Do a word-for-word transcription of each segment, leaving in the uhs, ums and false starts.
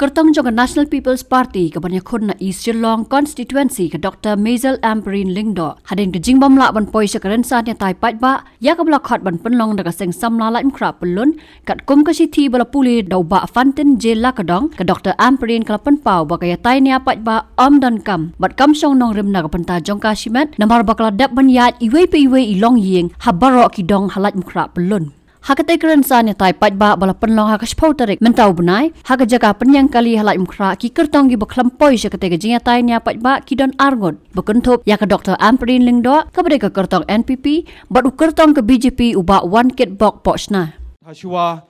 kyrtong jong ka National People's Party ka ban ïakhun na East Shillong Constituency, ka Doctor Maisel Ampareen Lyngdoh, hadien ka jingbym lah ban poi sha ka rynsan ïatai paidbah ïa kaba la khot ban pynlong da ka Seng Samla Laitumkhrah Pyllun, katkum ka shithi ba la pule da u Bah Fantin J Lakadong, ka Doctor Ampareen ka la pynpaw ba ka ïatai nia paidbah ym donkam bad kam shong nongrim na ka bynta jong ka shimet, namar ba ka la dep ban ïaid iwei pa iwei i longïing ha baroh ki dong ha Laitumkhrah Pyllun. Ha katei ka rynsan ïatai paidbah ba la pynlong ha ka shiphew tarik mynta u bnai ha ka jaka Pynïangkali ha Laitumkhrah, ki kyrtong kiba khlem poi sha katei ka jingïatai nia paidbah ki don arngut, ba kynthup ïa ka Doctor Ampareen Lyngdoh, kaba dei ka kyrtong N P P, bad u kyrtong ka B J P, u Bah Wankitbok Pohshna. Hashwa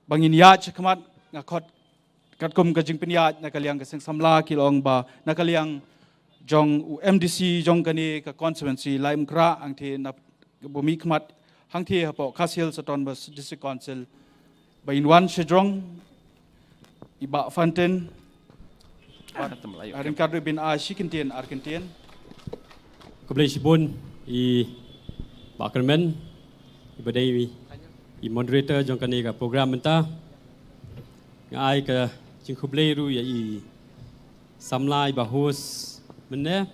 ba ngin ïaid shakhmat, nga khot katkum ka jingpynïaid na ka liang ka Seng Samla, ki la ong ba na ka liang jong u M D C jong kane ka constituency Laitumkhrah, hangtei na ba mihkhmat, hangtei hapoh Khasi Hills Autonomous District Council, ba in wan shajrong i Bah Fantin. Ar, ryngkat ruh ban ai shi kyntien, ar kyntien. Khublei shibun i Bah Kyrmen, iba dei i moderator jong kane ka program mynta. Nga ai ka jingkhublei ruh ïa i samla iba host mynne.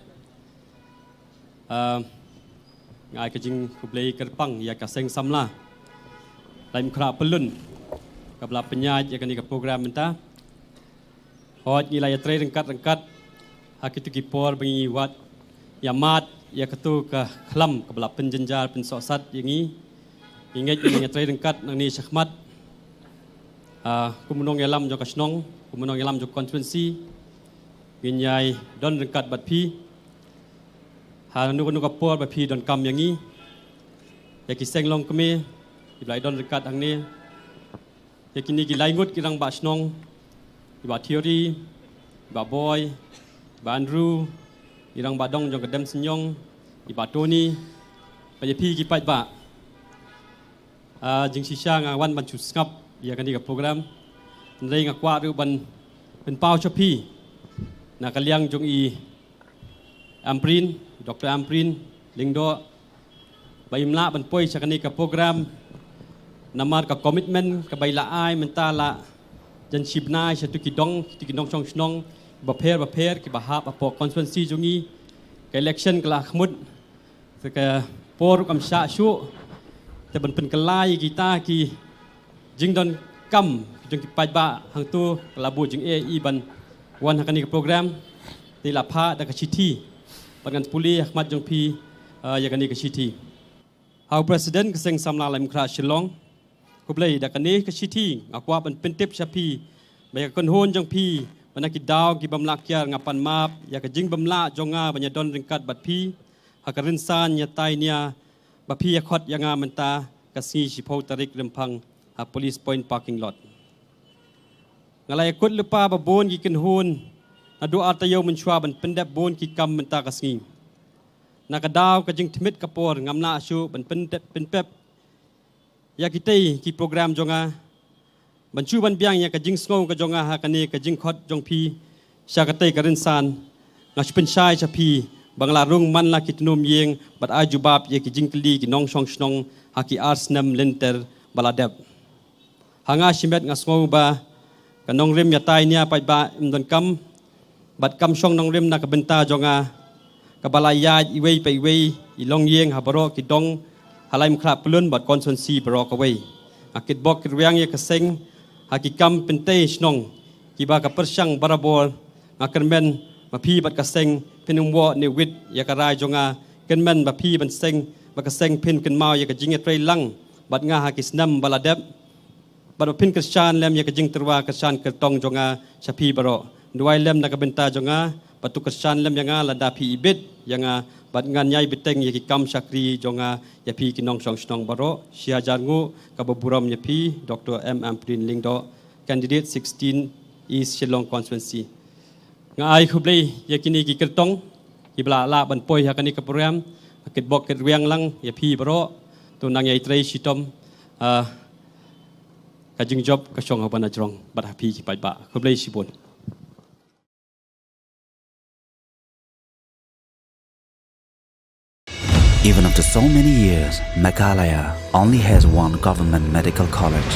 Ah, nga ai ka jingkhublei kyrpang ïa ka Seng Samla Laitumkhrah Pyllun kaba la pynïaid ïa kane ka program mynta. Hooid, ngi la ïatrei ryngkat ryngkat ha kito ki por ba ngi wad ïa mad ïa kato ka khlam kaba la pynjynjar pynsohsat ïa ngi. Ngi ngeit ngi ïatrei ryngkat nangne shakhmat. Ah, kum u nongïalam jong ka shnong, kum u nongïalam jong ka constituency, ngin ïai don ryngkat bad phi ha kano kano ka por ba phi donkam ïa ngi. Ïa ki seng longkmie iba la don ryngkat hangne, ïa kine ki lai ngut ki rangbah shnong, i Bah Theory, i Bah Boy, i Bah Andrew, i rangbah dong jong ka Demsniang, i Bah Tony, bad ïa phi ki paidbah. Ah, jingshisha nga wan ban shu sngap ïa kane ka program. Hynrei nga kwah ruh ban pynpaw sha phi na ka liang jong i Ampareen, Doctor Ampareen Lyngdoh, ba im lah ban poi sha kane ka program namar ka commitment kaba i la ai mynta la jan shi bnai sha kito ki dong, kito ki nongshong shnong bapher bapher kiba hap hapoh constituency jong ngi. Ka election ka la khmut, te ka por ruh kam shah shuh, te ban pynkylla ïa kita ki jingdonkam jong ki paidbah hangto ka la buh jingeh ïa i ban wan ha kane ka program. Te i la phah da ka shithi bad ngan pule ha khmat jong phi, ah, ïa kane ka shithi. Ha u President ka Seng Samla Laitumkhrah Shillong, khublei. Da kane ka shithi nga kwah ban pyntip sha phi ba ïa ka kynhun jong phi ba na ki daw ki bym lah kiar, nga pan map ïa ka jingbym lah jong nga ban ïadon ryngkat bad phi ha ka rynsan ïatai nia ba phi ïakhot ïa nga mynta ka sngi shiphew tarik Rymphang ha Police Point parking lot. Nga la ïakut lypa ba bun ki kynhun naduh ar taïew mynshuwa ban pyndep bun ki kam mynta ka sngi. Na ka daw ka jingtmit ka por ngam lah shuh ban pyndep, pynpep ïa kitei ki program jong nga, ban shu ban biang ïa ka jingsngew ka jong nga ha kane ka jingkhot jong phi sha katei ka rynsan. Nga shu pynshai sha phi ba nga la rung man la ki tnum ïing bad ai jubab ïa ki jingkylli ki nongshong shnong ha ki ar snem lynter ba la dep. Ha nga shimet nga sngew ba ka nongrim ïatai nia paidbah im donkam bad kam shong nongrim na ka bynta jong nga, kaba la ïaid iwei pa iwei i longïing ha baroh ki dong ha Laitumkhrah Pyllun bad constituency baroh kawei. Nga kitbok kitrwiang ïa ka seng ha ki kam pyntei shnong kiba ka pyrshang barabor. Nga kyrmen ba phi bad ka seng phin ym wad ne wit ïa ka rai jong nga. Kyrmen ba phi bad seng, bad ka seng phin kynmaw ïa ka jingïatrei lang bad nga ha ki snem ba la dep. Bad ba phin kyrshan lem ïa ka jingtyrwa kyrshan kyrtong jong nga sha phi baroh. Duwai lem na ka bynta jong nga bad to kyrshan lem ïa nga lada phi ibit ïa nga, bad ngan ïai bteng ïa ki kam shakri jong nga ïa phi ki nongshong shnong baroh. Shi hajar nguh kaba burom ïa phi, Doctor M Ampareen Lyngdoh, candidate sixteen East Shillong constituency. Nga ai khublei ïa kine ki kyrtong kiba la lah ban poi ha kane ka program. Nga kitbok kitrwiang lang ïa phi baroh. To nang ïai trei shitom, ah, ka jingjop ka shong ha ba na jrong bad ha phi ki paidbah. Khublei shibun. Even after so many years, Meghalaya only has one government medical college.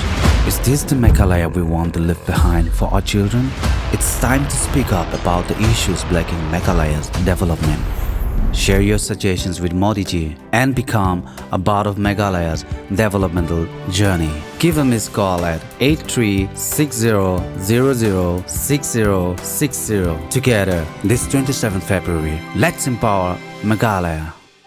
Is this the Meghalaya we want to leave behind for our children? It's time to speak up about the issues blocking Meghalaya's development. Share your suggestions with Modi ji and become a part of Meghalaya's developmental journey. Give a missed call at eight three six zero zero zero six zero six zero. Together, this twenty-seventh February, let's empower Meghalaya.